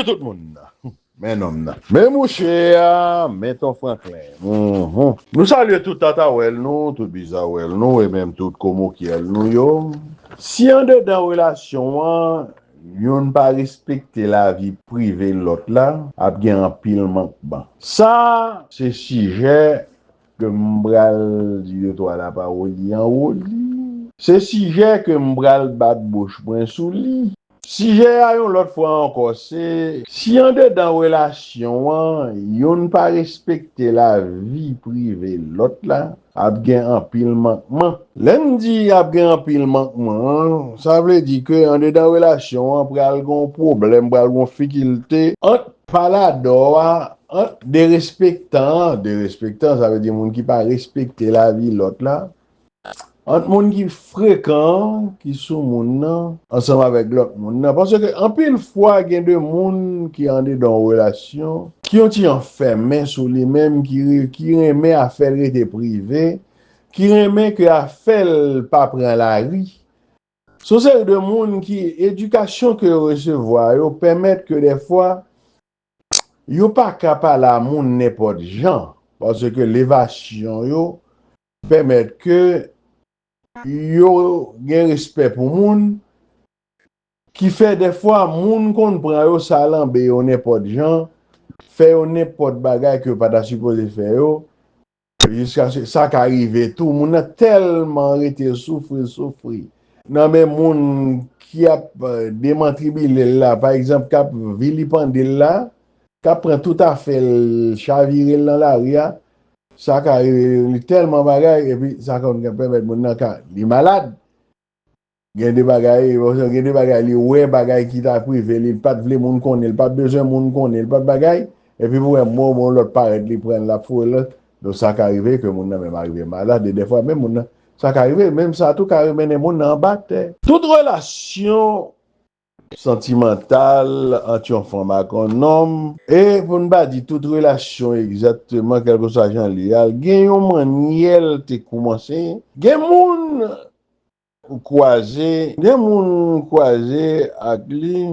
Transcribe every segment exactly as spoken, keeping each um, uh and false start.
Tout moun nan. Men nonm nan. Men mouche a, men Ton Franklin. Mhm. Nou salye tout Tatawèl nou, tout Bizawèl nou, e menm tout Komokyèl nou yo. Si andedan relasyon an, youn pa respekte lavi prive lòt la, ap gen anpil mankman. Sa, se sijè ke m pral di de twa lapawòl li anwo li. Se sijè ke m pral bat bouch mwen sou li. Sijè a yon lòt fwa ankò, se si andedan relasyon an, youn pa respekte lavi prive lòt la, ap gen anpil mankman. Lè m di ap gen anpil mankman, sa vle di ke andedan relasyon an pral gen yon pwoblèm, pral gen yon fikilte ant paladò a, ant derespektan an, derespektan, sa vle di moun ki pa respekte lavi lòt la, ant moun ki frekan, ki sou moun nan, ansanm avèk lòt moun nan. Paske anpil fwa, gen de moun ki andedan yon relasyon, ki yon ti jan fèmen sou li menm, ki, re- ki renmen afè l rete prive, ki renmen ke afè l pa pran lari. Se yon seri de moun ki, edikasyon ke yo resevwa yo pèmèt ke dèfwa, yo pa ka pale a moun nenpòt jan, paske levasyon yo pèmèt ke yo gen respè pou moun, ki fè dèfwa moun konn pran yo salanbe yo nenpòt jan, fè yo nenpòt bagay ke yo pa ta sipoze fè yo, jiskaske sa ka rive tou, moun nan tèlman rete soufri, soufri nan men moun ki ap eh, demantribile l la, pa egzanp, k ap vilipande l la, k ap pran tout afè l, chavire l nan lari a, sa ka rive li tèlman bagay, epi sa konn pèmèt moun nan ka, li malad. Gen de bagay, gen de bagay li wè, bagay ki ta prive li, li pa t vle moun konnen, li pa t bezwen moun konnen, li pa t bagay, epi pou wè mò, mò lòt parèt, li pran l, l ap foure lòt. Donk sa ka rive ke moun nan menm arive malad, e dèfwa menm moun nan, sa ka rive, menm sa tou ka mennen moun nan anba tè. Tout relasyon santimantal ant yon fanm ak yon nonm, e pou n pa di tout relasyon egzakteman, kèlkeswa jan li ye, gen yon mannyè l te koumanse. Gen moun ou kwaze, gen moun ou kwaze ak li.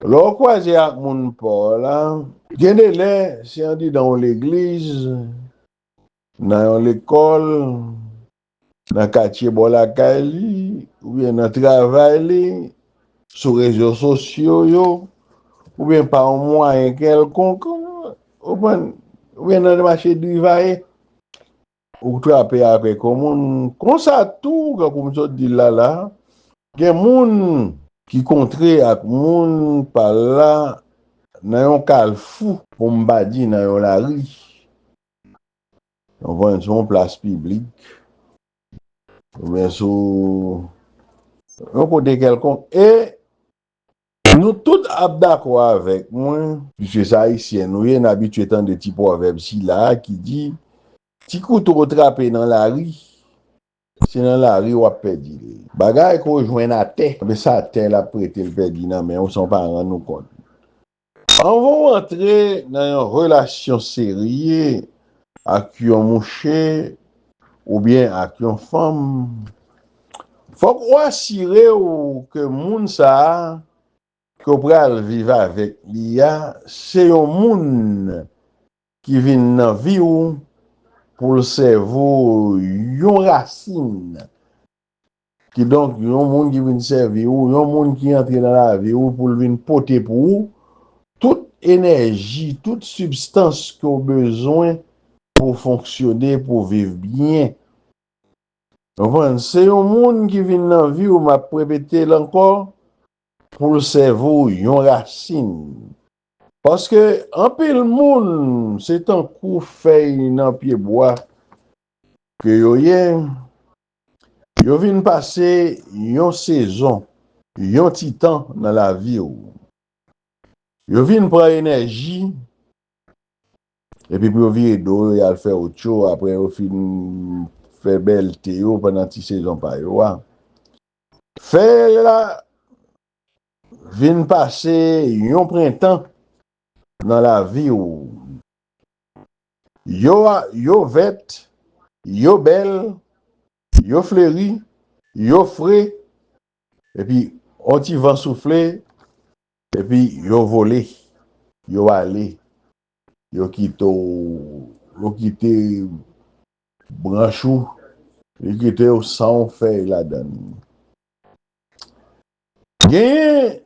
Lè w kwaze ak moun pa w la, gen de lè, se andidan yon legliz, nan yon lekòl, nan katye bò lakay li, oubyen nan travay li, sou rezo sosyo yo, oubyen pa yon mwayen kèlkonk, ou konprann, oubyen nan mache Divaye. Ou trape avèk yon moun. Konsa tou, kankou m sot di l la la, gen moun ki kontre ak moun pa l la nan yon kalfou, pou m pa di nan yon lari. Ou konprann, sou yon plas piblik, oubyen sou yon kote kèlkonk. E nou tout ap dakò avèk mwen, piske se Ayisyen nou ye, n abitye tande ti pwovèb sila a ki di, ti kouto w trape nan lari, se nan lari w ap pèdi l. Bagay ke w jwenn atè, men se atè l ap prete l pèdi nan men w san w pa rann ou kont. Anvan w antre nan yon relasyon serye ak yon mouche oubyen ak yon fanm, fòk ou asire w ke moun sa a ke w pral viv avèk li a, se yon moun ki vin nan vi w pou l sèvi w yon rasin. Kidonk, yon moun ki vin sèvi w, yon moun ki antre nan lavi w pou l vin pote pou ou tout enèji, tout sibstans ke w bezwen pou w fonksyone, pou w viv byen. Ou konprann? Se yon moun ki vin nan vi w, m ap repete l ankò, pou l sèvi w yon rasin. Paske anpil moun, se tankou fèy nan pye bwa ke yo ye, yo vin pase yon sezon, yon ti tan nan lavi w. Yo vin pran enèji, epi pou yo vire do yo, y al fè otcho, apre yo fin fè bèlte yo pandan ti sezon pa yo a. Fèy la vin pase yon prentan nan lavi w. Yo a, yo vèt, yo bèl, yo fleri, yo fre, epi yon ti van soufle, Epi yo vole, yo ale, yo kite w, yo kite branch ou, yo kite w san yon fèy ladan l. Genyen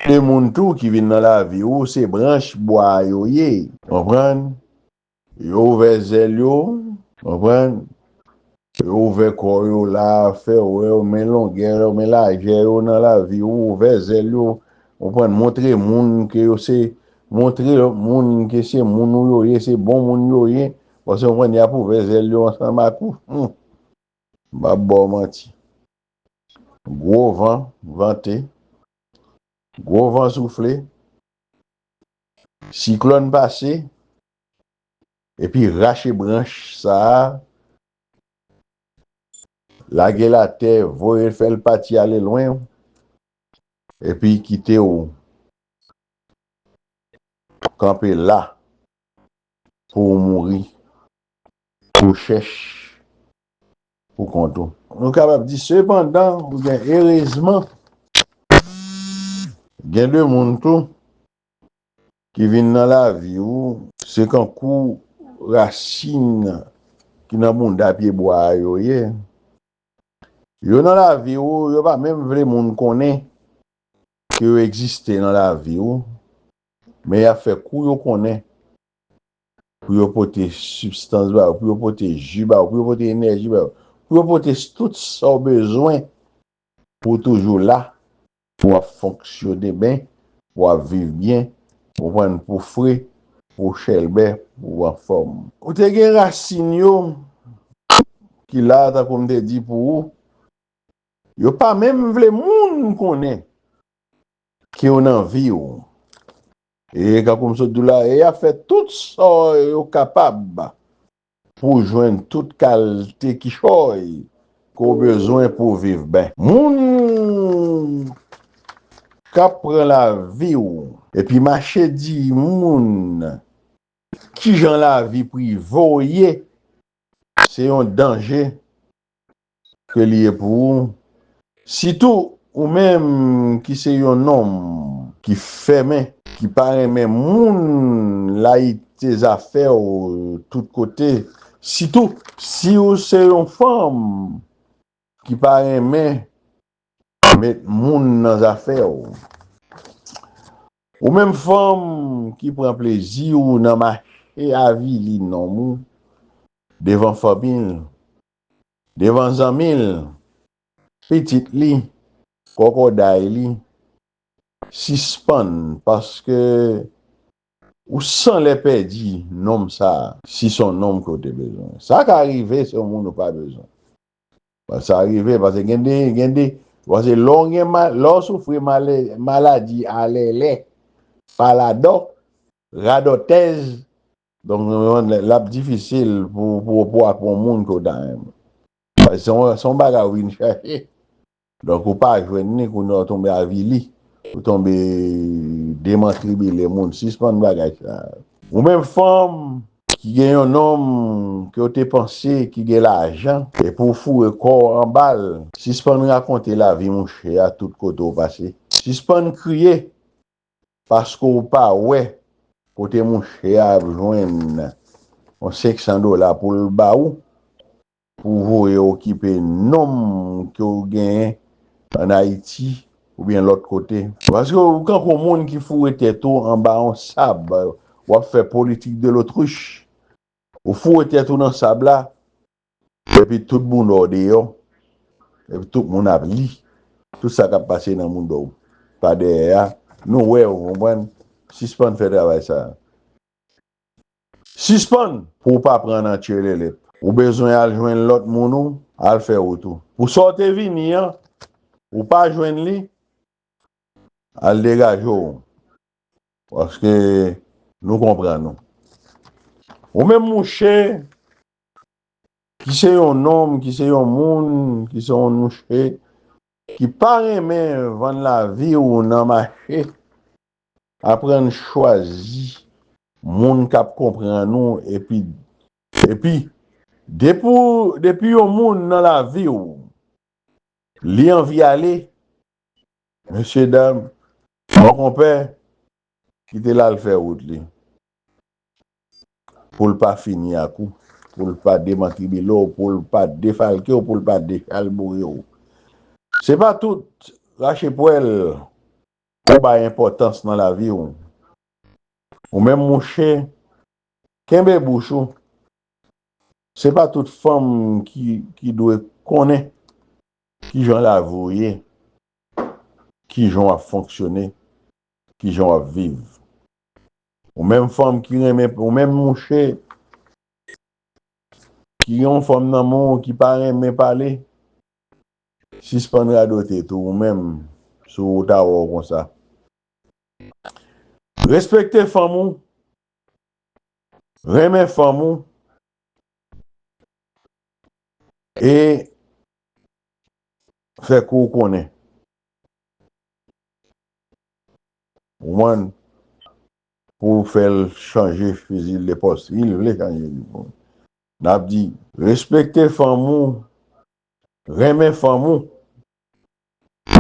de moun tou ki vin nan lavi ou, se branch bwa a yo ye, konprann? Yo ouvè zèl yo, konprann? Yo ouvè kò yo la, fè w wè yo, men longè yo, men lajè yo nan lavi ou, ouvè zèl yo, konprann? Montre moun ke yo se, montre lòt moun ke se moun ou yo ye, se bon moun yo ye, paske konprann y ap ouvè zèl yo ansanm ak ou. Hmm. M p ap ba w manti. Gwo van vante, gwo van soufle, siklòn pase, epi rache branch sa a, lage l atè, voye l, fè l pati ale lwen, epi kite w kanpe la pou w mouri, pou w chèch pou kont ou. Nou kapab di, sepandan, oubyen erezman, gen de moun tou ki vin nan lavi ou, se kankou rasin ki nan bounda pye bwa a yo ye. Yo nan lavi ou, yo pa menm vle moun konnen ke yo egziste nan lavi ou, men y ap fè kou yo konnen pou yo pote sibstans ba ou, pou yo pote ji ba ou, pou yo pote enèji ba ou, pou yo pote s-, tout sa w bezwen pou w toujou la, pou w ap fonksyone byen, pou w ap viv byen, pou w konprann, pou w fre, pou w chèlbè, pou w anfòm. Ou te gen rasin yo ki la, tankou m te di pou ou, yo pa menm vle moun konnen ke yo nan vi w. E kankou m sot di w la, e y ap fè tout sa yo kapab pou w jwenn tout kalte kichòy ke w bezwen pou w viv byen. Moun k ap pran lavi w epi mache di moun kijan lavi prive w ye, se yon danje ke li ye pou ou. Sitou ou menm ki se yon nonm ki fèmen, ki pa renmen moun layite zafè w tout kote, sitou si ou se yon fanm ki pa renmen met moun nan zafè w. Ou menm fanm ki pran plezi w nan mache avili nonm ou devan fanmi l, devan zanmi l, pitit li, kòkòday li, sispann, paske ou san lè pèdi nonm sa a, si se yon nonm ke w te bezwen. Sa ka rive, se yon moun ou pa bezwen. Sa rive, paske gen de, gen de, paske lè w gen ma-, lè w soufri malè-, maladi alèlè, paladò, radòtèz, donk, l ap difisil pou, pou, pou w ap yon moun ke w ta renmen. Paske se yon, se yon bagay ou vin chache. Donk, ou pa jwenn li, kounye a w tonbe avili, ou tonbe demantribile moun, sispann bagay sa. Ou menm fanm ki gen yon nonm ke w te panse ki gen lajan, epi w foure kò w anba l, sispann rakonte lavi mouche a tout kote w pase. Sispann kriye paske w pa wè kote mouche a ap jwenn yon senk san dola pou l ba ou, pou w voye okipe nonm ke w genyen ann Ayiti oubyen lòt kote. Paske ou kankou yon moun ki foure tèt ou anba yon sab, w ap fè politik de lotruch. Ou foure tèt ou nan sab la, epi tout bounda w deyò, epi tout moun ap li tout sa k ap pase nan bounda w pa dèyè a. Nou wè, ou konprann? Sispann fè travay sa a. Sispann pou w pa pran nan tchelelep. Ou bezwen al jwenn lòt moun ou, al fè wout ou. Pou sa w te vini an, ou pa jwenn li, al degaje w. Paske nou konprann ou. Ou menm mouche, ki se yon nonm, ki se yon moun, ki se yon mouche, ki pa renmen vann lavi w nan mache, aprann chwazi moun k ap konprann ou, epi, epi, depi, depi yon moun nan lavi w, li anvi ale, mesye dam, Mon konpè ki te l al fè wout li, pou l pa fini ak ou, pou l pa demantribile w, pou l pa defalke w, pou l pa dechalbouye w. Se pa tout rache pwèl ou bay enpòtans nan lavi w. Ou menm mouche, kenbe bouch ou. Se pa tout fanm ki, ki dwe konnen kijan lavi w ye, kijan w ap fonksyone, kijan w ap viv. Ou menm fanm ki renmen, ou menm mouche ki gen yon fanm nan men w ki pa renmen pale, sispann radote tou ou menm si w ta wè w konsa. Respekte fanm ou, renmen fanm ou, e fè kou w konnen. Ou konprann? Pou fè l chanje fizi l de pòs. Si l vle chanje li pou. N ap di, respekte fanm ou, renmen fanm ou,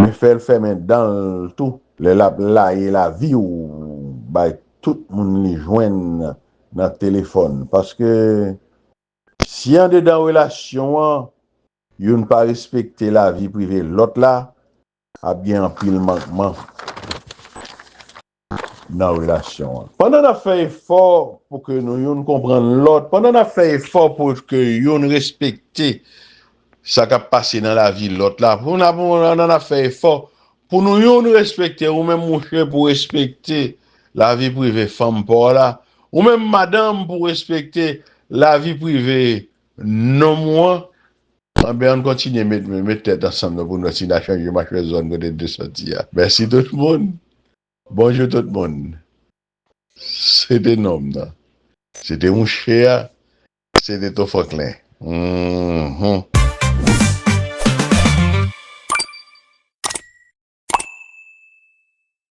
men fè l fèmen dan l tou lè l ap laye lavi w bay tout moun li jwenn nan telefòn. Paske si andedan relasyon an, youn pa respekte lavi prive lòt la, ap gen anpil mankman nan relasyon an. Pandan n ap fè efò pou ke nou youn konprann lòt, pandan n ap fè efò pou ke youn respekte sa k ap pase nan lavi lòt la, pou n ap, pandan n ap fè efò pou nou youn respekte, ou menm mouche pou respekte lavi prive fanm pa w la, ou menm madanm pou respekte lavi prive nonm ou an, anben, ann kontinye met, met tèt ansanm nan pou nou wè si n a chanje machwè zòn kote n te sòti a. Mèsi tout moun. Bonjou tout moun. Se te nonm nan. Se te mouche a. Se te Ton Franklin. Mhm.